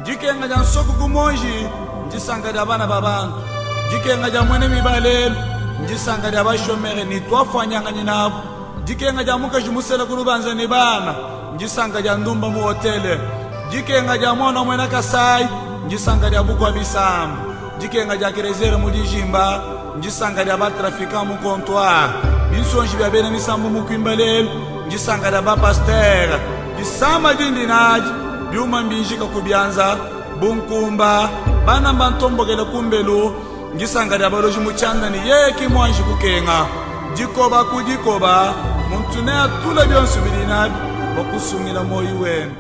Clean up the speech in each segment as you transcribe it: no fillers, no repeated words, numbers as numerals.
Dikenga dia nsoku ku muonji ndisanka dia bana ba bantu. Dikenga dia muena miba lelu ndisanka dia bashomere ne tuafuanyanganyi nabu. Dikenga dia mukaji musela ku lubanza ne bana ndisanka dia ndumba mu hotele. Dikenga dia muana wa muena Kasai ndisanka dia bukua bisamba. Dikenga dia Kerezere mu dijimba ndisanka dia ba-trafiquants mu comptoir. Binsonji bia bena misambu mu kuimba lelu ndisanka dia ba-pastere. Disama dindi nadi, biuma mbinjika ku bianza bu nkumba, bana mbantombokele ku mbelu, ndisanka dia baloji mu tshianda ne yeye ki muanji kukenga. Dikoba ku dikoba, muntu neatule bionso bidi nabi bua kusungila muoyo wende.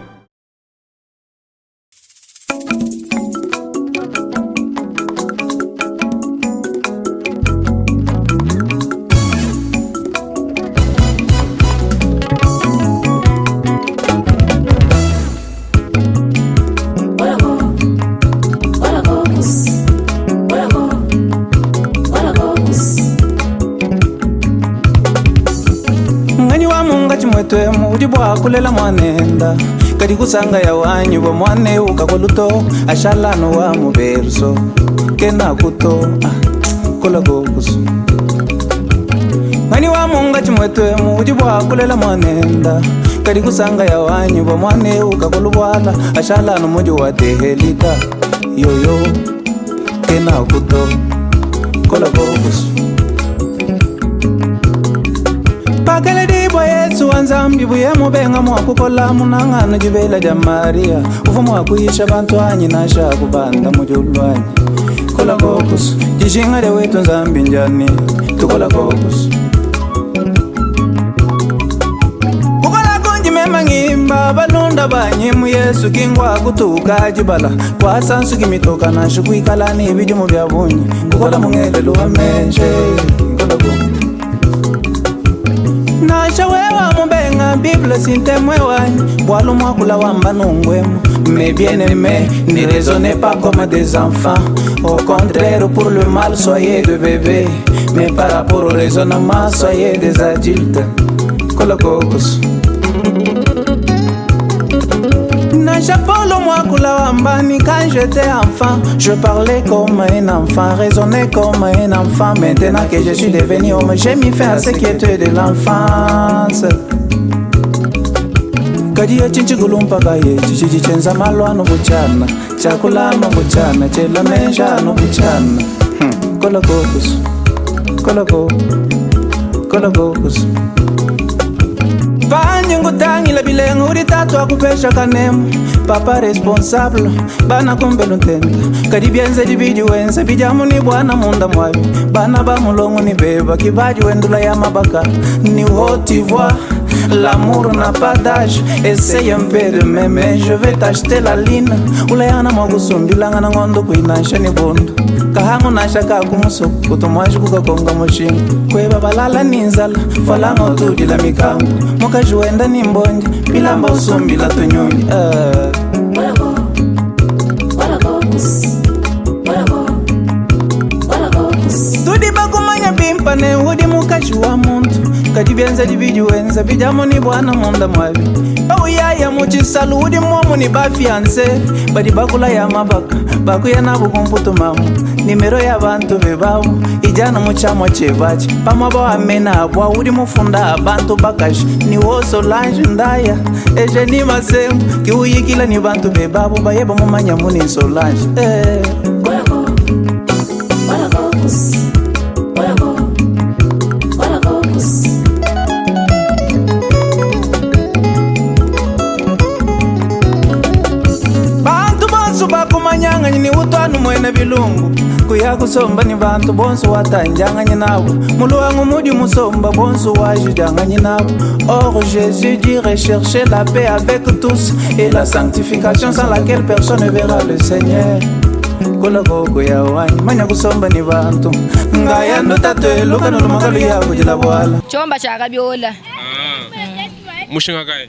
Nganyi wa munga tshimwetwemu udi bua kulela muanenda kadi kusanga ya wanyi bua muane ukakoluto ashalanu wa muberso kena kuto ah, kola kokusu Nganyi wa munga tshimwetwemu udi bua kulela muanenda kadi kusanga ya wanyi bua muane ukakolubuala ashalanu mudi wa tehelita yoyo kena kuto kola kokusu pakeledibwa yesu wa nzambi buye mubenga mua kukola munangano dibela dia maria uvua mua kuyisha bantu anyi nansha kubanda mu diulu anyi kola kokusu dijinga dia wetu nzambi njani tukola kokusu kukola kunji mema ngimba balunda banyi mu yesu kingwa kutuka dibala kwasa nsuki mitoka nansha kuikala ni bidimu bia bungi kukola mungelelu wa menje kola ku nansha wewa mubenga bible sintemwe wanyi bwalu mwakula wamba nungwemu mes bien-aimés ne raisonnez pas comme des enfants au contraire pour le mal soyez de bébés mais par rapport au raisonnement soyez des adultes kolokokos Nansha Paulo mwakula wambani quand j'étais enfant je parlais comme un enfant raisonnais comme un enfant maintenant que je suis devenu homme j'ai mis fin à ce qui était de l'enfance kadi etshi ntshikulumpa ye tshitshidi tshienza malu anu butshiana tshiakula anu butshiana tshiela meji anu butshiana Hmm, kolokokus koloko kolokokus panyi ngutangila bilenga udi tatu akupesha kanemu papa responsable bana kumbelu ntenda kadi bienzedi bidi wenza bidiamu ni bwana munda mwabi bana ba mulongo ni beba kibadi wendula ya mabaka ni haute voix L'amour n'a pas d'âge, essaye un peu de m'aimer, je vais t'acheter la lune. Ulayana mwakusumbilanga na ngondo kuinansha ni bundu kahangu nasha kakumuso kutumwashi kukakonga mushinga kweba balala ni nzala falanga utudila mikango mukaji wenda ni mbonje bilamba usumbila tunyunyi uh. Tudi bakumanya bimpa ne udi mukaji wa muntu kadi bienza dibidi wenza bidiamu ni bwana munda mwabi bauyaya mu tshisalu udi momu ni bafianse badi bakula ya mabaka bakuya nabu kumputu mamu nimero ya bantu bebabu ijana mu tshiamua tshebatshi pamua bawamena abua udi mufunda abantu bakaji ni wo solange ndaya ejeni masembu kiuyikila ni bantu bebabu bayeba mumanya muni solange eh. Bantu bonso bakumanyanganyi ni utwanu mwene bilumbu kuya kusomba ni bantu bonso watanjanganyi nabo muluwangu mudi musomba bonso wajijanganyi nabo or jésus dit rechercher la paix avec tous et la sanctification sans laquelle personne ne verra le seigneur kolokoko ya wanyi manya kusomba ni bantu ngaya ndutatwe lukanulumakalu ya kujila bwala Chomba cha kabiola Mushinga kayi?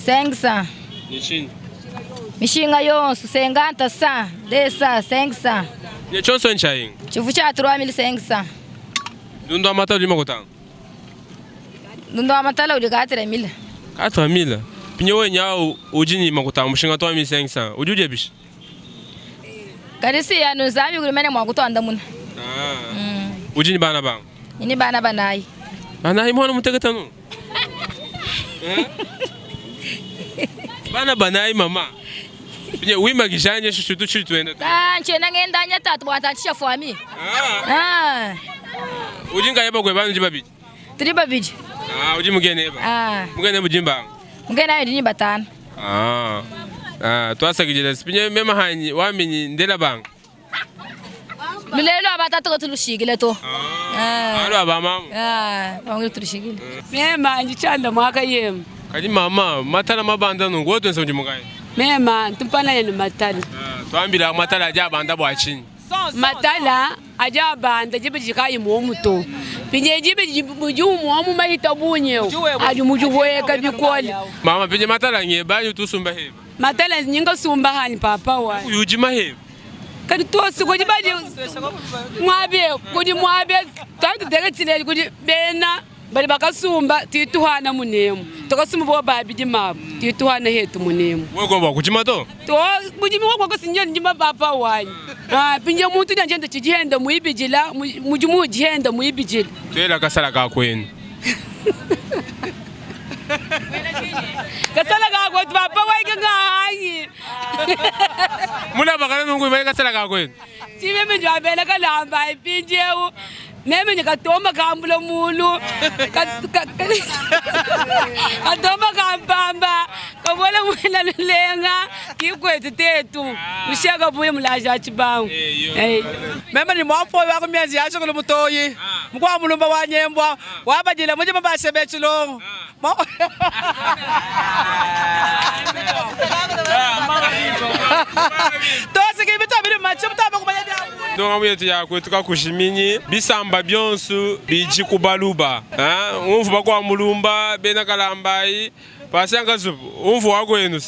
500 Ni chini. mishinga yonso 50 100 200 500 Ni chonso nchayi. chifu cha 3500 Ndundo amata lima kutanga. ndundo wa matala uli 4000 4000. Pinye wenyawu udi ni makuta a mushinga 3500 udi udia bishi? Kadi si anu Nzambi udi mene mua kutuandamuna. Ah. Udi ni bana banga? Ni bana banayi. Banayi mwana muteketa nu? Eh? Bana banayi mama. Pinye wimagijanye shutu tshili tuenda. Ah, ntshiena ngenda nya tatu bua ntantshisha fuami. Ah. Ah. Udi ngayeba kwe bana babidi. Tudi babidi. Ah, udi mugene eba. Ah. Mugene budi mbanga. Mugene ayo ndi batano. Ah. Ah, twasakidila sipinye mema hanyi waminyi ndela banga. Lulelo abatatu ko tulushigile to. Ah. Alo aba mama. Ah, bangu tulushigile. Mema njichanda mwaka yemu. Kadi mama matala mabanda nungu wote nso mugai. Mema tumpana yenu matala. Ah, twambila matala aja banda bwa chinyi. Matala aja banda jibe jikayi muomuto. Pinye jibe muju muomu mahita bunyew. Aju muju weka bikoli. Mama pinye matala nge banyu tusumba heba. Matala nyinga sumba hani papa wa. Uji maheba. Kadi tosi kudi badi mwabe kudi mwabe tatu tege chile kudi bena bali bakasumba tituhana munemu tokasumba bo babidi mabo tituhana hetu munemu Wego bwa kujima to. to mujimi wako kosinye ndima papa wanyi ah pinje muntu njende chijihenda muibijila mujimu ujihenda muibijila Twela kasala ka kwenu. Kasala ka kwetu papa wanyi ngangi Muna bakana nungu imai kasala ka kwenu. Chimeme njabela kalamba ipinjewu meme nikatoma kambula mulu katoma kampamba kabola mwela lulenga kikwetu tetu mushaka buye mulaja chibangu meme ni mwafoyo wako mienzi yacho kulu mutoyi mukwa mulumba wa nyembwa wabajila muje mabashe bechilongo Ndonga yetu ya kwetu kakushiminyi bisamba byonsu biji kubaluba umvu bakwa mulumba bena kalambayi pasanga zubu umvu wakwenu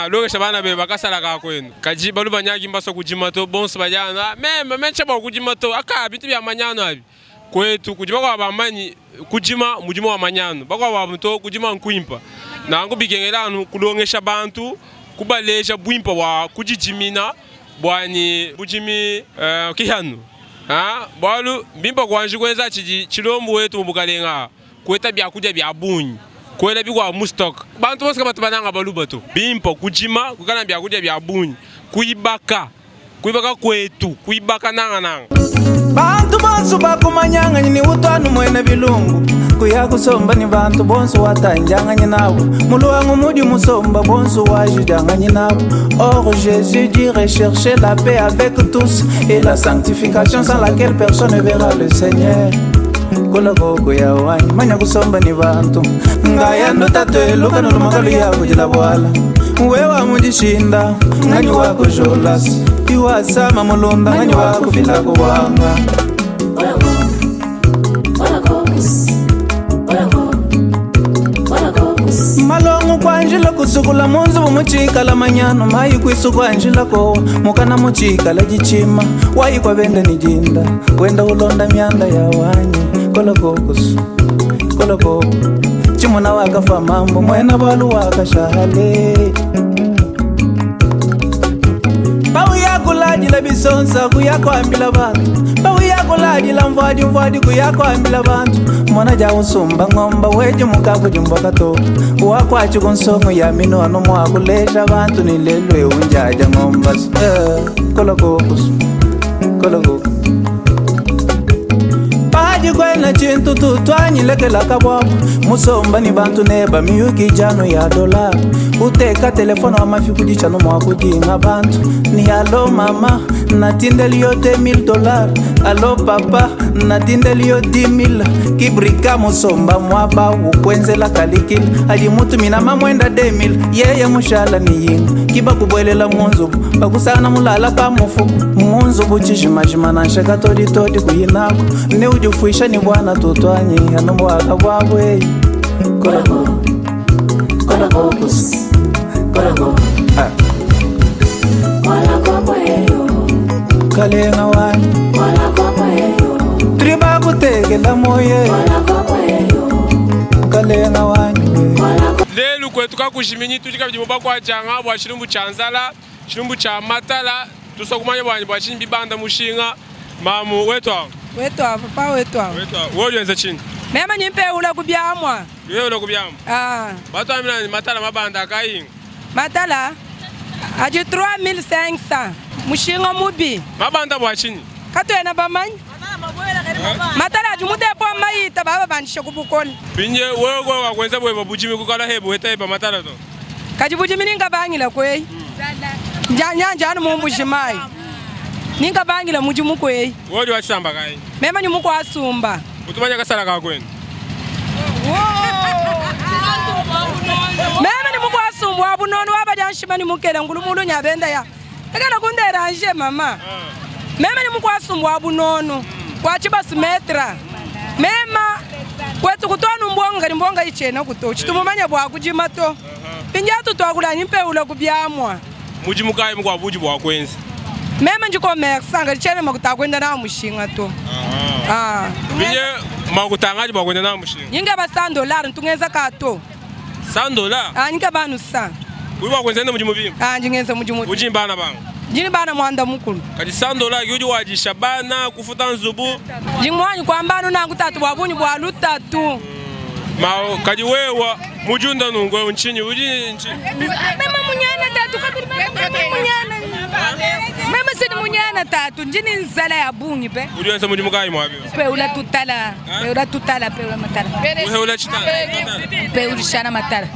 lokesha bana be bakasala ka kwenu kaji baluba nyaki mbaso kujima to bonso bajana meme menche ba kujima to aka bintu bya manyano abi kwetu kujima kwa bamanyi kujima mujima wa manyano bakwa ba muto kujima nkuimpa nangu bikengelanu kulongesha bantu kubalesha bwimpa wa kujijimina bwani bujimi kihanu bwalu bimpa kwanji kwenza chiji chilombo wetu mubukalenga kweta byakuja bya bunyi kwela bikwa mustok bantu bose kabatu bananga baluba to bimpa kujima kukana byakuja bya bunyi kuibaka kuibaka kwetu kuibaka nanga nanga Bantu bonso bakumanyang'anyi ni utwanu mwene bilungu kuya kusomba ni bantu bonso watanjang'anyi nabo muluwangu mudi musomba bonso wajidang'anyi nabo. Or Jésus dit rechercher la paix avec tous et la sanctification sans laquelle personne ne verra le Seigneur. Kolokoko ya wanyi manya kusomba ni bantu ngaya ndo tatwe lukano lumakalu ya kujila bwala wewa mujishinda nganyi wakujolas iwasama mulunda nganyi wakufila kubwanga. Malongo kwanjila kusukula munzu bumuchikala manyano mayi kwisu kwanjila kowa mukana muchikala jichima wayi kwa bende ni jinda wenda ulonda myanda ya wanyi kolokokusu kolokoko chimuna wakafa mambo mwena balu wakashahale pawiyakuladila bisonsa kuyakwambila bantu pawiyakuladila mvwadi mvwadi kuyakwambila bantu mwana ja usumba ng'omba weji mukaku jimbwa katoka wakwachi kunsongo ya mino ano mwakulesha bantu ni lelwe unjaja ng'omba kolokokusu kolokoko paji kwena chintu tutwanyilekela kabwabu musomba ni bantu neba miyuki jano ya dola uteka telefone wa mafi kudichano mwakudinga bantu ni alo mama natindeli yo $1000 alo papa natindeli yo 10000 kibrika musomba mwaba ukwenzela kalikili adi mutumina mamwenda 2000 yeye mushala ni yinga kiba kubwelela munzubu bakusana mulala pa mufuku munzubu chijimajima nansheka toditodi kuyinako ne ujufwisha ni bwana tutwanyi ano bwabwe koloko kolokokus koloko kalenga wanyi tuli bakutegela moye kalenga wanyi Lelu Kwetu kakujiminyi, tudi kabidi mu bakuatshianga bua tshilumbu tshia nzala, tshilumbu tshia matala. Tusua kumanya buanyi bua tshinyi bibanda mushinga. Mamu wetu awu. Wetu awu, papa wetu awu. Wetu awu. Wewe udi tshinyi? Meme ni mpeula ku biamua. Uyeula ku biamua. Ah. Batuambila ni matala mabanda akayinga. Matala adi 3500 mushinga mubi. Mabanda bua tshinyi? Katuena bamanyi. Matala adi mu depo mayita baba bandisha ku bukole. Binye wewe kwa wakwenza bweba bujimi kukala hebu heta heba matala to. Kadi budimi ningabangila kweyi. Njanja anu mumbuji mai. Ningabangila mudimu kweyi. Wewe udi wachisamba kai? Mema ni mukwasumba. Utumanya kasala ka kwenu. Meme ni mukwasumba wa bunono wabadya nshima ni mukela ngulumulu nyabenda ya. Ekana kunderanje mama. Meme ni mukwasumba wa bunono. Kwa chibasu metra. Mema kwetu kutwanu mbonga ni mbonga ichena kuto. Chitumumanya bwa kujima to. Pinjatu twakula nimpeula kubyamwa. Mudimu kayi mukwa budi bwa kwenza. Meme ndi commerçant ngalichene makutakwenda na mushinga to. Ah. Binye makutangaji bwa kwenda na mushinga. Nyinga ba 100 dollars ntungenza kato. 100 dollars. Ah, nyinga banu 100. Uri bwa kwenza mudimu bimwe. Ah, ndingenza mudimu. Udi bana bangu. Ndini bana mwanda mukulu. Kadi 100 dollars udi wajisha bana kufuta nzubu. Ndimwanyi kwambanu nangu tatu bwa bunyi bwa lutatu. Ma kadi wewa mujunda nungwe nchinyi udi nchinyi. Mema munyana tatu kabili mema munyana. Mema sini munyana tatu njini nzala ya bungi pe. Udi wenza mudimu kayi mwabi. Pe ula tutala, pe ula tutala, pe ula matala. Uhe ula chitala. Pe ulishana matala.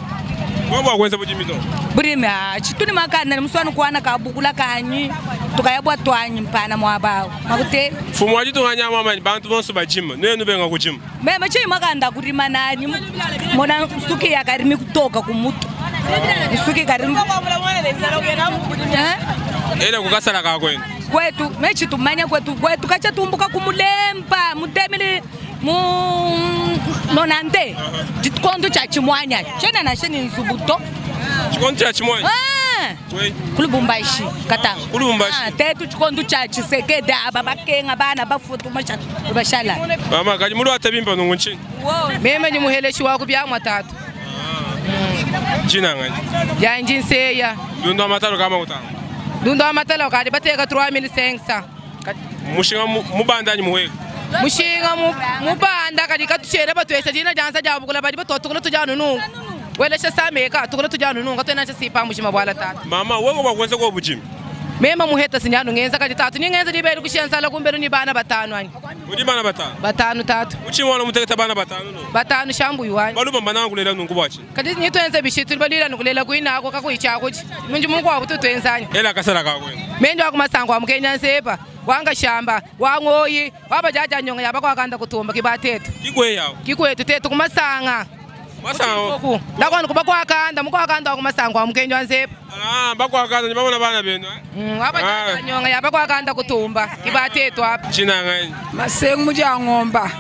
Wewe bwa kwenza budimi to. Bulimi ah chituni makana ni muswanu kwana kabukula kanyi. Tukayabwa twanyi mpana mwabawo. Makute Fumu waji tunganya mama bantu bonso bajima. Nwenu benga kujima. mema chii makanda kulima nani mona nsuki yakarimi kutoka kumutu. Nsuki karimi. Eh? Ele kukasala ka kwenu. Kwetu mechi tumanya kwetu kwetu kachatumbuka kumulemba mutemele mu nonande chikondo cha chimwanya chena nashe ni nzubuto. Chikondo cha chimwanya. Ah, We. kulubumbashi katanga. Kulubumbashi. Ah, tetu chikondo cha chisekede aba bakenga bana bafutu masha bashala. Mama kadi mulu atabimba nungu nchinyi. Meme ni muheleshi wa kubyamwa tatu. Jina ngani? Yanji nseya. Ndundo matalo kama utanga. Dundo wa matala kadi bateka 3500. Mushinga mubandanyi muweka. Mushinga mubanda kadi katuchere batwesa dina jansa jabukula badi batotukula tujanu nungu. Welesha sameka tukula tujanu nungu twena sipa mushima bwala tatu. Mama wewe bwa kwenza kwa bujimi. Mema muheta sinyanu ngenza kadi tatu ningenza diberi kushensala kumbelu ni bana batanu ani. Udi bana batanu. Batanu tatu. Uchi mwana muteketa bana batanu no. Batanu shambu yuwani. Baluba mbana kulela nungu bwachi. Kadi nitwenze bishitu balila nukulela kuinako kakuichakuchi. Munju mungu wabu tutwenzanya. Ela kasala ka kwenu. Mendo akumasango amukenya nsepa wanga shamba wangoyi wabajaja nyonga yabakwakanda kutumba kibatetu. Kigwe yawo. Kikwetu tetu kumasanga. Masanga. Ndakona kuba kwakanda mukwakanda kumasango amukenya nsepa. Ah, bakwakanda ni babona bana benu. Eh? Wabajaja nyonga yabakwakanda kutumba kibatetu apa. Jina ngani? Masengu mujangomba.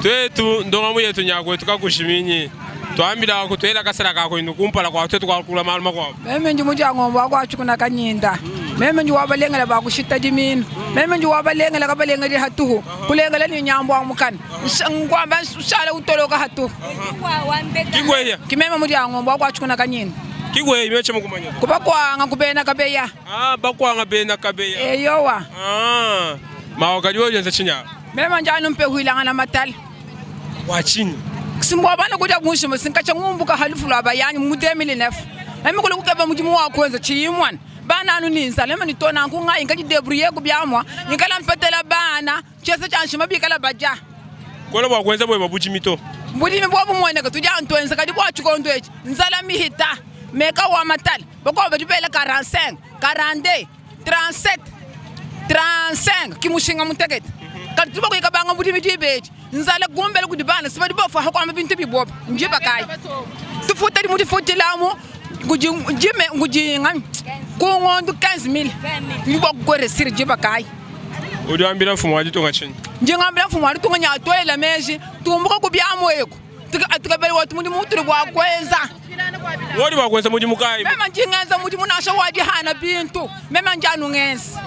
Twetu ndonga muyetu nyakwe tukakushiminyi. Twambila kutwela kasala ka kwenu kumpala kwa twetu kwa kula maluma kwa. Meme ndi mujangomba wakwachukuna kanyinda. Meme ndi wabalengela bakushita diminu. Meme ndi wabalengela kabalengela hatuhu. Kulengela ni nyambo amukana. Ngwamba nshala utoloka hatuhu. Kigweya. Kimeme mujangomba wakwachukuna kanyinda. Kigweya imeche mukumanya. Kuba kwanga kubena kabeya. Ah, bakwanga bena kabeya. Eyowa. Ah. Mawo kajiwo yenze chinya. Meme njanu mpe huilanga na matali. Wachinyi. Simbwa bana kuja kunshima sinkacha ngumbuka halufu lwa bayani mu 2009. Meme kule kukeba mudimu wa kwenza chiyimwana. Bana anu ninza lema nitona nkunga inka jidebrouiller kubyamwa inkala mpetela bana chese cha nshima bikala baja. Kwela bwa kwenza bwe babujimito. Bulimi bwa bumwene tuja ntwenza kadi bwa chikondo echi nzala mihita meka wa matali bako badibela 45 42 37 35 kimushinga mutekete. Kadi tuba kuyika banga bulimi dibechi nzala gumbele kudibana sibadi bofa hakwamba bintu biboba njiba kai. Tufuta di mudifutilamu nguji jime nguji ngam kungondu 15000 ngibwa kugore siri jiba kai. Udi wambira mfumo wa ditunga chinyi. Njingambira mfumo wa ditunga nya twela meji tumbuka kubyamweko tukabele watu mudimu mutuli bwa kwenza. Wodi bwa kwenza mudimu kai. Mema njingenza mudimu nasha wajihana bintu. Mema njanu ngenza.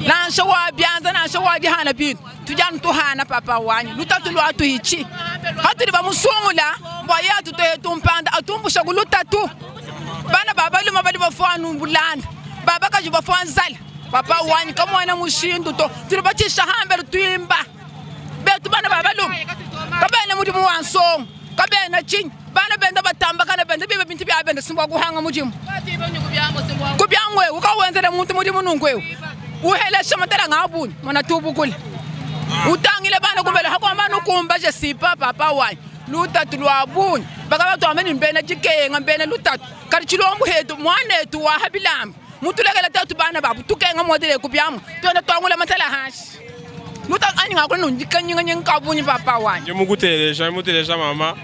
Nasha wabyanza nasha wajihana bintu. Tujanu tuhana papa wanyu. Lutatu lwatu hichi. Hatudi bamusungula bua ye atutoye tumpanda atumbusha ku lutatu. Bana ba balume badi bafua anu bulanda, ba bakaji bafua nzala. Papa wanyi kamuena mushindu to, tudi batshisha hambelu tuimba betu bana ba balume kabena mudimu wa nsongo kabena tshinyi bana benda batambakana benda biba bintu bia benda simbua kuhanga mudimu kubiangu eu ukawenzela muntu mudimu nunku eu uhelesha matala ngabuni mona tubukule utangile bana kumbele hakuamba nukumbaje sipa papa wanyi lutatu lua bungi bakabatuamba ni mbena dikenga mbena lutatu kadi tshilombu hetu muanetu waha bilamba mutulekela tatu bana babu tukenga modele ku biamu tuenda tuangula matala hanshi luta anyi ngakula nundikanyinganyinga kabunyi papa wanyi Ndi mukuteleja muteleja mama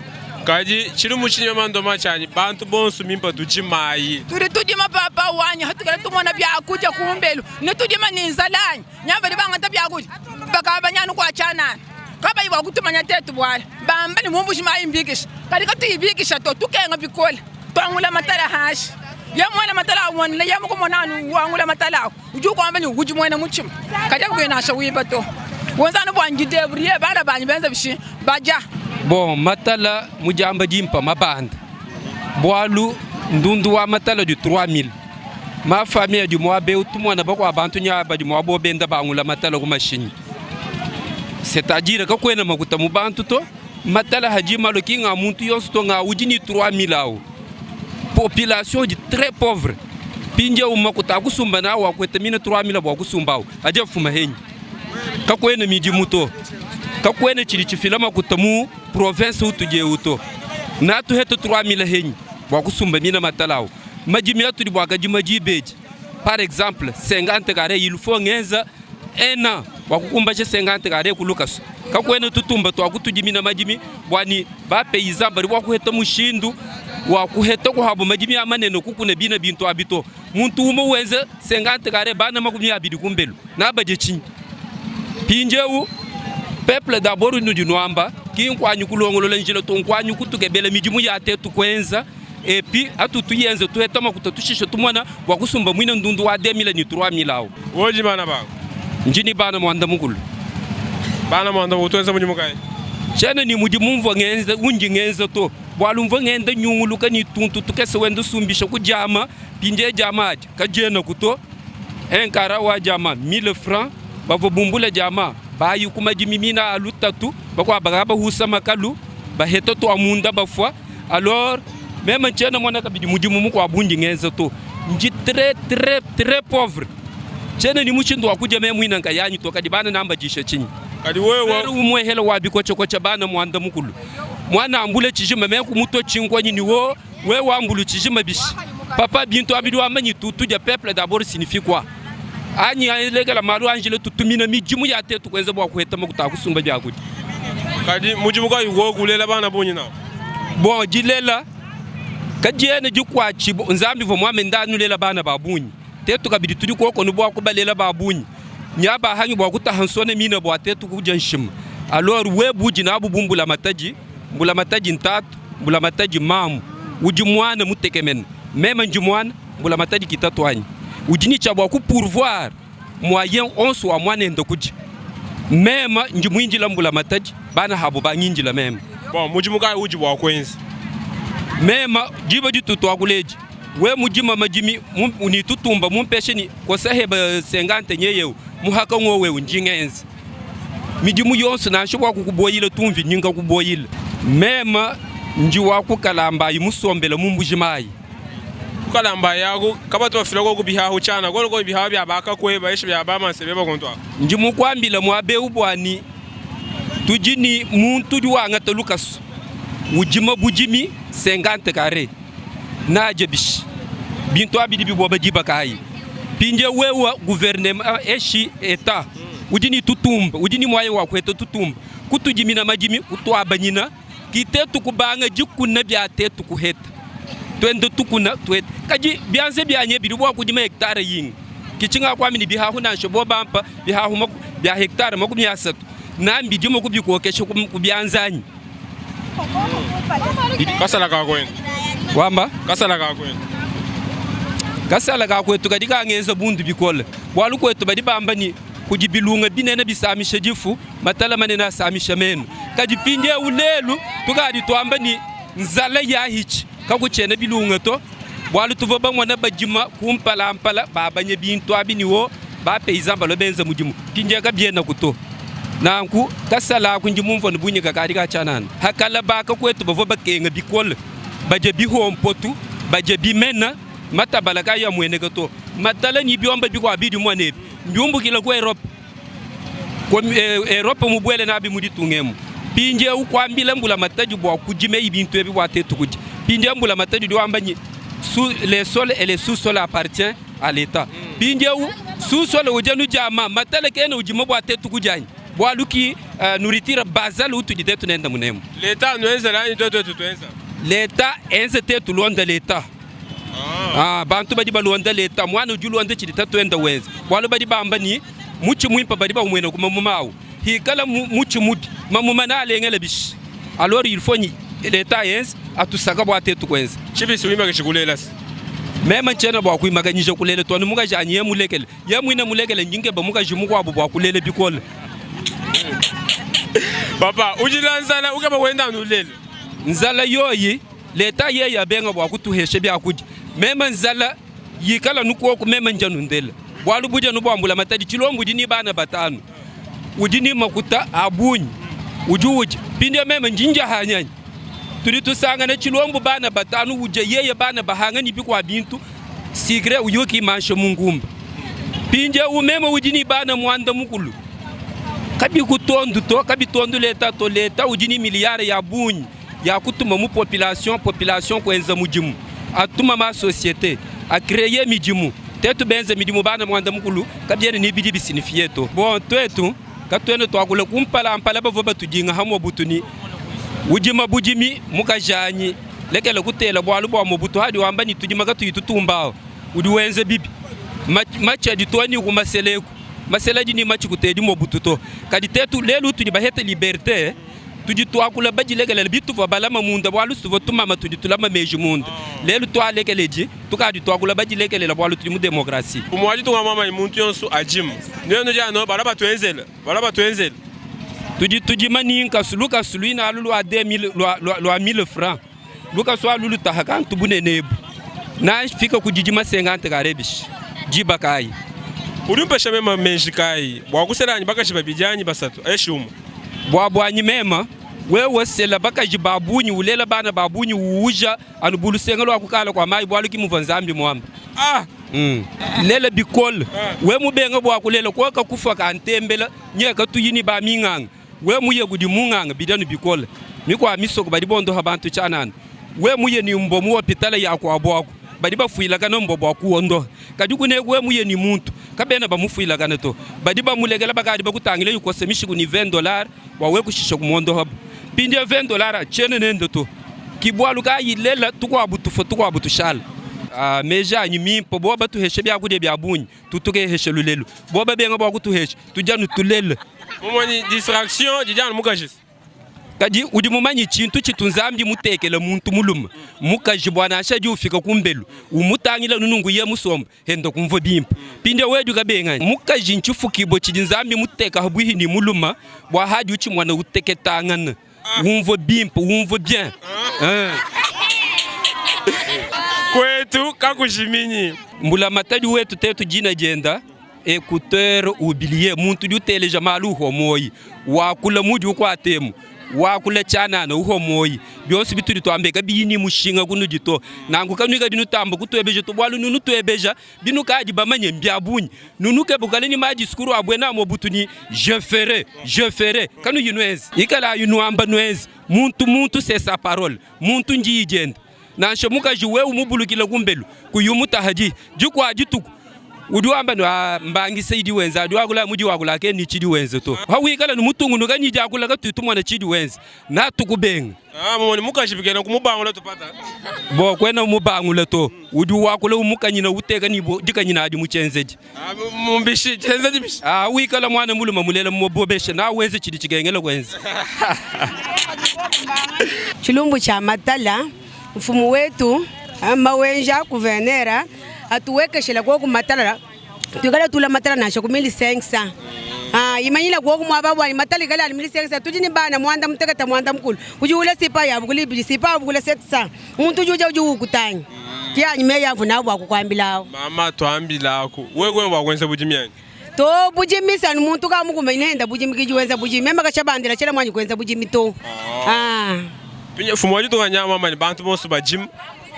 kadi tshili mu tshinyoma ndoma tshianyi bantu bonso mimpa tujimayi tudi tudima papa wanyi hatukela tumona biakudia kumbelu ne tudima ni nzala anyi nyabadi bangata biakudia bakabanyanu kwa tshianana kabayi bua kutumanya tetu buala bamba ne mumbushi mayi mbikisha kadi katuyibikisha to tukenga bikole tuangula matala hanshi ye muena matala awonela ye mukumona anu wangula matala awu udi ukuamba ne udi muena mutshima kadi akuye nansha wiba to wenza anu bua ndidebrie bana banyi benza bishi badia Bon, matala mu diamba dimpa mabanda bualu ndundu wa matala di 3000 ma famille adi muaba eu tumona bakua bantu nya badi muaba benda bangula matala ku mashinyi c'est-à-dire kakuena makuta mu bantu to matala hadi malo ki nga muntu yonso to nga udi ni 3000 awu population udi très pauvre mpindieu makuta akusumba nawu akwete mina 3000 bua kusumbawu adi afuma henyi kakuena midimu to kakuena tshidi tshifila makuta mu province utudi eu to natuheta 3000 henyi bua kusumba mina matala awu madimi atudi bua kadima dibedi par exemple 50 carré il faut ngenza un an bua kukumbaja 50 carré ku lukasu kakuena tutumba tua kutudimina madimi bua ni ba paysan badi bua kuheta mushindu wa kuheta kuhabu madimi a manene kukuna bina bintu abi to muntu umue wenza 50 carré bana makumi abidi kumbelu nabadie tshinyi mpindieu peuple d'abord nudi nuamba ki nkuanyi kulongolola njila to nkuanyi kutukebela midimu ya tetu kuenza epi atu tuyenze tuheta makuta tushishe tumona bua kusumba muine ndundu wa 2000 ni 3000 awu woji bana bako ndi ni bana muanda mukulu bana muanda mukulu tuenza mudimu kayi tshiena ni mudimu mvua ngenza undi ngenza to bualu mvua ngenda nyunguluka ni tuntu tukese wenda usumbisha ku diama pindie diama adi kadiena ku to un kara wa diama 1000 francs bavua bumbula diama bayi ku madimi mina a lutatu bakuabu bakaba bahusa makalu baheta tua munda bafua alors meme ntshiena mona kabidi mudimu mukuabu undi ngenza to ndi très très très pauvre tshiena ni mushindu wa kudia meme muine nkayanyi to kadi bana nambadisha tshinyi kadi wewe umue hela wa bikotshakotsha bana muanda mukulu mwana ambule tshijima me kumuto tshinkonyi ni wo wewe wambulu tshijima bishi papa bintu abidi wamanyi tutu dia peuple d'abord signifie quoi anyi alekela malu anjile tutumina midimu ya tetu kuenza bua kuheta makuta akusumba biakudia kadi mudimu kayi wokulela bana bunyi nawo bon dilela kadiena dikuatshi nzambi vua muame ndanulela bana ba bungi tetu kabidi tudi kuokonu bua kubalela ba bungi nyabahangi bua kutaha nsone mina bua tetu kudia nshima alors webu udi nabu bu mbulamatadi mbulamatadi ntatu mbulamatadi mamu udi muana mutekemene meme ndi muana mbulamatadi kitatu anyi udi ni tshia bua kupourvoir moyen onso wa muanende kudia meme ndi muindila mbulamatadi bana habo bangindila meme bon mudimu kayi udi bua kuenza meme diba ditu tuakuledi we mudima madimi ni tutumba mumpeshe ni kosaheba 50 nyeyeu muhaka ngoweu ndingenza midimu yonso nansha bua kukuboyila tumvi nyinga kuboyila meme ndi wa kukalambayi musombela mu mbuji mayi kukalamba yako kabatu bafila ko kubihahu chana kolo ko bihahu bya bakakwe baisha bya bamansebe bakonto ndi mukuambila muabeu buani tudi ni muntu udi wangata lukasu udima budimi 50 carré naje bishi bintu abidi biboba diba kayi pindie wewa gouvernement eshi eta udi ni tutumba udi ni mwaye wa kueta tutumba kutudimina madimi kutuabanyina kitetu kubanga dikuna bia tetu kuheta twende tukuna twete kadi bianze bianye bidi bua kudima hectare yingi kichinga kwami ni bihahu nansha bo bampa bihahu bia hectare makumi asatu nambi dimo kubikokesha kubyanzanyi kasala kakwenu wamba kasala kakwenu kasala kakwetu kadi kangenza bundu bikole bualu kwetu badi bamba ni kudi bilunga binene bisamisha difu matala manene asamisha menu. Kadi mpindieu lelu tukadi tuamba ni nzala yahitshi kakutshiena bilunga to, bualu tuvua bamona badima kumpalampala babanya bintu abi ni wo ba paysan balua benza mudimu, mpindieu kabienaku to. Nanku kasala aku ndi mumvua ne bunyika kadi ka tshianana. Hakala baka kuetu bavua bakenga bikole, badia bihompotu, badia bimena, matabala kayi amueneka to. Matala ni biomba bikuabu bidi muanebi mbiumbukila ku Europe. Europe mubuele nabi mu ditunga emu. Mpindieu kuambila mbulamatadi bua kudimeyi bintu ebi bua tetu kudia. Mpindieu mbulamatadi udi wamba nyi les sols et les sous-sols appartient à l'Etat. Mpindieu sous-sol udi anu diama matala kena udima bua tetu kudia anyi? Bualu ki nourriture basale utudi tetu nenda munemu. L'Etat anuenzela anyi tuetu tuetu tuenza? L'Etat enze tetu londa l'Etat. Ah, bantu badi balonda leta muana udi ulonda tshidi tatuende wenza bualu badi bamba ni mutshi muimpe badi baumuena ku mamuma awu hikala mutshi mubi mamuma naalengele bishi alors il faut ni leta yenze atusaka bua tetu kuenza Tshibisi wimaka kulela se. Meme ntshiena bua kuimakanyija kulela to, anu mukaji anyi ye mulekele. Ye muine mulekele, ndi nkeba mukaji mukuabu bua kulela bikole. Papa, ujila nzala ukeba kuenda anu ulela. Nzala yoyi Leta yeye abenga bua kutuhesha biakudia, meme nzala yikala nu kuoku, meme ndia nundela. Bualu budi anu bua mbulamatadi. Tshilombo udi ni bana batanu, udi ni makuta a bungi, udi udia. Mpindieu meme ndi ndia hanyanyi? Tudi tusangana Tshilombo bana batanu udia yeye bana bahanga ni bikua bintu, sigre udi ukimansha mu ngumba. Mpindieu meme udi ni bana muanda mukulu, kabikutondu to, kabitondu leta to. Leta udi ni miliyare ya bungi. ya kutuma mu population, population kuenza mudimu, atuma ma societe a creer midimu, tetu benze midimu bana muanda mukulu kabiena ni bidi bisinifie to. Bon tuetu katuena tuakula kumpala mpala bavua batudinga ha Mobutu ni udima budimi mukajanyi lekela kutela bualu bua Mobutu hadi wamba ni tudima katuyi tutumba udi wenza bibi matshi adi to ni ku maseleku masela adi ni matshi kutedi Mobutu to kadi tetu lelu tudi bahete liberte Tudi tuakula badilekelele bituvua balama munda, bualu tuvua tumama tudi tulama meji munda. Lelu tualekeledi, tukadi tuakula badilekelela bualu tudi mu demokrasi. Mfumu wa ditunga muamanye muntu yonsu adimu. Nuenu diano balua batuenzela, balua batuenzela. Tudi tudima ni nkasu, lukasu luine alu lua 2000, lua, lua, lua 1000 francs. Lukasu alu lutaha kantu bunene ebu. Nafika ku didima 50 kare bishi? Diba kayi? Udi umpesha mema meji kayi bua kusela anyi bakaji babidi anyi basatu eshi umue? Bua buanyi mema, wewe sela bakaji ba bungi, ulela bana ba bungi, uuja anu bu lusenga lua kukala kua mayi, bualu ki muvua Nzambi muambe. Ah! Mm. Lela bikole. We mubenga bua kulela, kuoka kufua ka ntembela, nye katuyi ni ba minganga. We muye kudi munganga, bidi anu bikole. Mikua misoko badi bondoha bantu tshianana. We muye ni mbua mu hopitale ya kuabu aku, badi bafuilakana mbua bua kuondoha. Kadi kuneku we muye ni muntu, kabena bamufuilakana to. Badi bamulekela bakadi bakutangila ikosa mishiku ni 20 dollars bua we kushisha kumuondohabu. Mpindieu 20 dollars tshiena nende to. Ki bualu kayi lela tukuabu tufua tukuabu tushala. Ah, meji anyi mimpe bobu batuheshe biakudia bia bungi tutukeheshe lulelu. Bobu babenga bua kutuhesha tudi anu tulela. Mumonyi distraction didi anu mukaji. Kadi udi mumanye tshintu tshitu Nzambi mutekele muntu mulume mukaji bua nansha adi ufika kumbelu umutangila anu nunku ye musombe henda kumvua bimpe. Mpindieu wedu kabenga mukaji ntshifukibua tshidi Nzambi muteka habuihi ne mulume bua hadi utshimona uteketangana umvua bimpe umvua bien. Kuetu kakujiminyi. Mbulamatadi wetu tetu dina dienda Ecouteur oublier, muntu udi uteleja malu uhua muoyi, wakula mudi ukuatemu, wakula tshianana uhua muoyi. Bionso bitudi tuamba kabiyi ne mushinga kunudi to. Nanku kanuikadi nutamba kutuebeja to, bualu nunutuebeja binukadi bamanye mbia bungi. Nunukebukale ne ma discours a buena a Mobutu ni je ferai, je ferai, kanuyi nuenza. Ikalayi nuamba nuenza. Muntu muntu c'est sa parole, muntu ndiyi diende. Nansha mukaji wewe mubulukile kumbelu kuyi umutaha di dikua dituku udi wamba ne ah, mbangisa idi wenza adi wakula mudi wakula ke ni tshidi wenza to hawikala ne mutungunuka ni diakula katuyi tumona tshidi wenza natukubenga. Ah, mumone mukaji bikena kumubangula tupata. Bo kwena umubangula to udi wakula umukanyina uteka ni dikanyina adi mu tshienzedi. Ah, mumbishi tshienzedi bishi. Ah, wikala mwana mulume mulela mubobeshe na wenze tshidi tshikengela kuenza. Tshilumbu tshia matala mfumu wetu mawenja guvernera atuwekeshela koku matala tuikala tula matala nansha ku 1500. Ah, imanyila kuoku muaba bwanyi matala ikale anu milisekisa tudi ne bana muanda mutekete muanda mukulu udi ula sipa ya bukula ibidi sipa ya bukula 700 muntu udi uja udi ukutanya ke anyi meyi amvua nawu bua kukuambilawu. Mama tuambilaku wewe kuena bua kuenza budimi anyi? To budimi sanu muntu ka mukumbanyi nenda budimi kidi wenza budimi meme kashabandila tshiena muanyi kuenza budimi to. Ah. Pinye fumu wa ditunga nyama mani bantu bonso badimu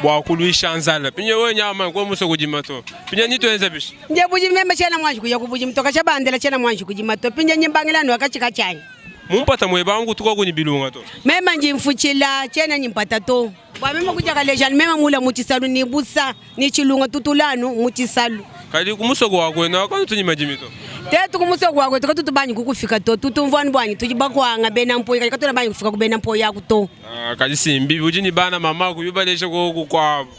bua kuluisha nzala. Pinye wewe nyama kwa muso kudima to. Pinye ni tuenza bishi. Nje budimi meme tshiena muanji kuya ku budimi to kashabandila tshiena muanji kudima to pinye nyimbangila anu akatshi katshanyi. Mumpata mueba ngu tuka kuni bilunga to. Meme ndi mfutshila tshiena nyimpata to. Bua meme kudia kaleja meme mula mu tshisalu ni busa ni tshilunga tutula anu mu tshisalu. Kadi ku musoko wa kwenu akanu tunyi madimi to. Tetu ku musoko wa kwetu katutu banyi kukufika to tutumvua anu buanyi tudi bakuanga bena mpoyi kadi katuena banyi kufika ku bena mpoyi aku to. Ah, kadi simbi udi ni bana mama ku bibaleja koku kwabu.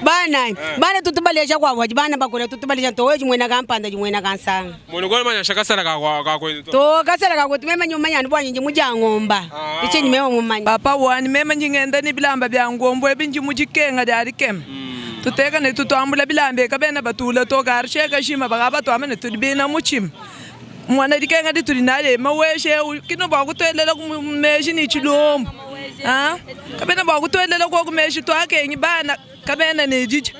Bana bana tutu baleja kwabu hadi bana bakola tutu baleja to wewe muena kampanda di muena kansanga. Munu kona manya shakasala ka kwa ka kwenu to. To kasala ka kwetu meme nyuma nyanu bwanyi ndi muja ngomba. Ichi ni meme mumanya. Papa wanyi meme ndi ngenda ne bilamba bia ngombo ebi ndi mu dikenga dia dikema. Tuteka ne tutuambula bilamba eka bena batula to kartie kajima baka batuamba ne tudi bena mutshima. Muana dikenga ditudi nadi ema maweji eu kina bua kutuelela ku meji ne tshilumbu. Ah, kabena bua kutuelela koku meji tuakengi bana kabena ne didia.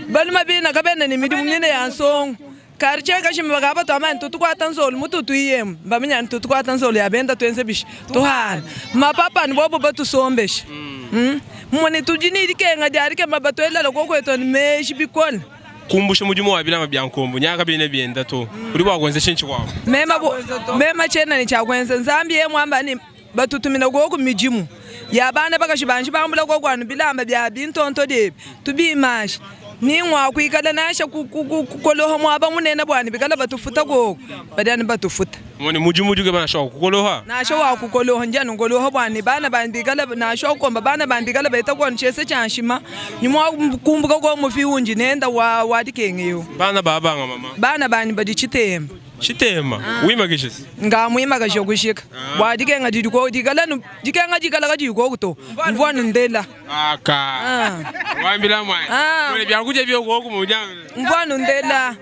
Baluma bina kabena ne midimu mine ya nsongo. Kartie kajima baka batuamba ne tutukuata nzolu mututuiyemu mbamanya ne tutukuata nzolu ya benda tuenze bishi tuhana. Mapapa ni bobo batusombesha. Mm. Mone tudi ne dikenga dia dikema batuelela koku etu ne meji bikole. Kumbusha mudimu wa bilamba bia nkombo nyaka bine bienda to. Udi bua kuenza tshinyi tshikuabu? Mema bu mema tshiena ne tshia kuenza Nzambi yeye muamba ne batutumina koku midimu ya bana bakaji banji bambula koku anu bilamba bia bintonto diebi tubimansha ni ngua kuikala nansha kukoloha muaba munene bua ne bikala batufuta koku badi anu batufuta. Mone mudimu udi keba nansha wa kukoloha. Nansha wa kukoloha ndi anu nkoloha bua ne bana bandi bikala nansha kukomba bana bandi bikala baita kuanu tshiese tshia nshima ni mua kumbuka ko mufi undi nenda wa wa dikenga eu. Bana ba banga mama. Bana bandi badi tshitema. Tshitema. Wimakisha. Ngamwimakisha kushika. Bua dikenga didi ko dikala nu dikenga dikala kadiyi koku to. Mvua nu ndela. Aka. Wambila mwana. Mone bia kudia bio koku mu dia. Mvua nu ndela.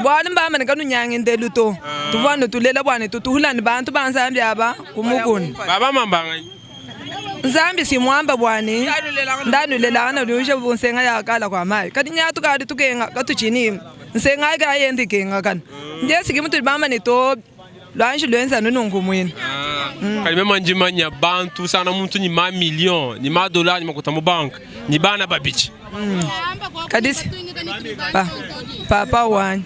Bualu mbamane kanunyangi ndelu to. Tuvua nu tulela bua ne tutuhula ne bantu ba Nzambi aba kumukuna. Baba mambanga. Nzambi si muamba bua ne ndanulelangana udi bu nsenga ya kala kua mayi kadi nyatu kadi tukenga katuchini nsenga ayi kayendi ikenga kana ndiesi ki mutudi bamba ne to luanji luenza nununku muina. Kadi meme ndi manya bantu sana muntu ni ma million ni ma dollar ni makuta mu bank ni bana babidi. Kadi si pa papa wanyi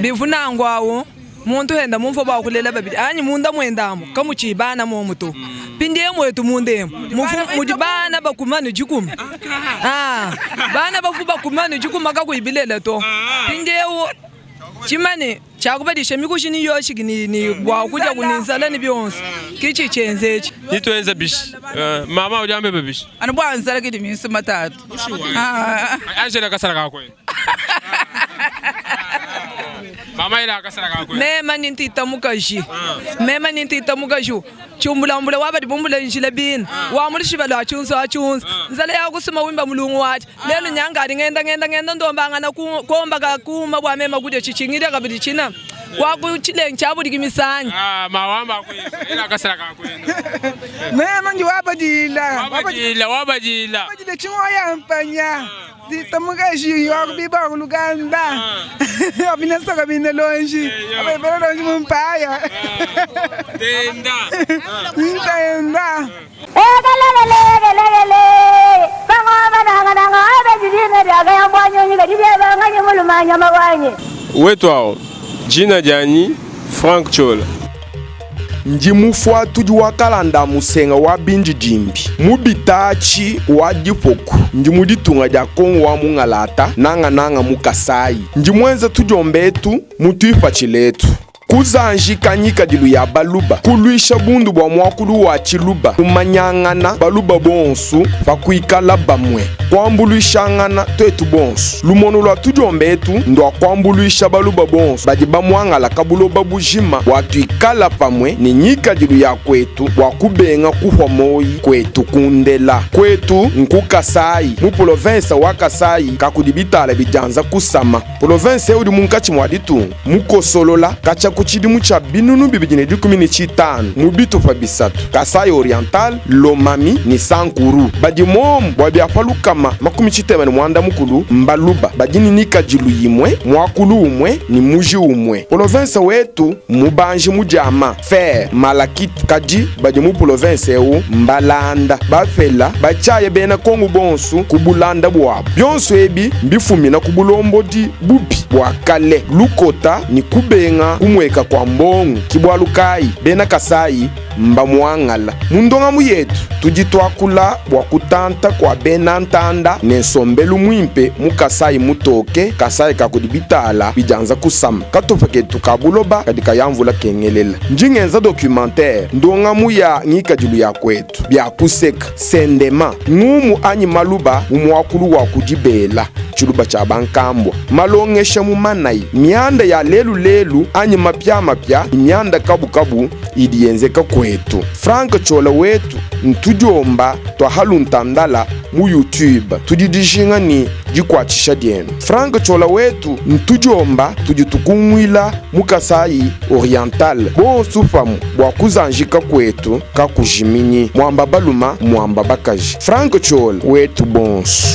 bivunangu awu muntu henda mumfua bua kulela babidi anyi munda muendamu kamutshiyi bana momu to pindie muetu munda emu mufu mudi bana bakuma ne dikuma ah bana bafu bakuma ne dikuma kakuyi bilela to pindiewu tshimane tshiakubadisha mikushi ni yoshiki ni ni bua kudia ni nzala ni bionso kitshi tshienzetshi. Ni tuenza bishi. Mama udi ambe bishi. Anu bua nzala kidi minsu matatu. Angela kasala ka kwenu. Mama ila kasala ka kwenu. Mema ni ntita mukaji. Mema ni ntita mukaji. Chumbulambula wabadi bumbula njila bina. Wa mulishiba lwa chunzo achunzo. Nzala ya kusuma wimba mulungu wachi. Lelo nyanga ali ngenda ngenda ngenda ndombangana komba ka kuma bwa mema kudia chichingira kabili china. Kwa kuchilenga chabuli kimisanya. Ah, mawamba kwenu. Ila kasala ka kwenu. Mema ndi wabadila. Wabadila, wabadila. Wabadila chingwa ya mpanya. Dita mukaji wakubiba kuluganda. Abina soka bina lonji. Abebela lonji mumpaya. Tenda. Tenda. Wetu ao jina dianyi Frank Chola. Ndi mufuatudi wa kalanda musenga wa bindidimbi mubitachi wa dipoku ndi mu ditunga dia Kongo wa mungalata nangananga mu Kasai ndi muenza tudiomba etu mu tuipatshila etu. Kuzanjika ngikadilu ya baluba, kuluisha bundu bua muakulu wa tshiluba, kumanyangana baluba bonsu pa kuikala bamue, kuambuluishangana tuetu bonsu. Lumonu lua tudiomba etu ndua kuambuluisha baluba bonsu badi bamuangalaka buloba bujima bua tuikala pamue ne ngikadilu ya kuetu bua kubenga kuhua moyi kuetu kundela. Kuetu nku Kasayi, mu polovensa wa Kasayi kakudi bitala bidianza kusama. Polovensa eu udi munkatshi mua ditunga, mukosolola katshia ku tshidimu tshia 2015 mu bitupa bisatu, Kasaï Oriental, Lomami ne Sankuru. Badi momu bua bia pa 60 mbaluba badi ne ngikadilu imue, muakulu umue ne muji umue. Polovensa wetu mmubanji mu diama, fer, malachite, kadi badi mu polovensa eu mbalanda, bapela, batshiaya bena Kongu bonsu ku bulanda buabu. Bionso ebi mbifumina ku bulombodi bubi bua kale, lukota ne kubenga kumueka kua mbongo. Ki bualu kayi bena Kasayi mbamuangala. Mu ndongamu yetu tudi tuakula bua kutanta kua bena ntanda ne nsombelu muimpe mu Kasayi mutoke, Kasayi ka kudi bitala bidianza kusama. Katupa ketu ka buloba kadi kaya mvula kengelela. Ndi ngenza documentaire, ndongamu ya ngikadilu ya kuetu, bia kuseka, sendema, ngumu anyi maluba mu muakulu wa ku dibela, tshiluba tshia bankambua, malongesha mu manayi, mianda ya lelu lelu anyi mapiamapia ne mianda kabukabu idi yenzeka kuetu. Franck Ciola wetu ntudiomba tua haluntandala mu YouTube. Tudi dijinga ne dikuatshisha dienu. Franck Ciola wetu ntudiomba tudi tukunguila mu Kasayi Oriental bonsu pamue bua kuzanjika kuetu kakujiminyi. Muamba baluma muamba bakaji. Franck Ciola wetu bonsu.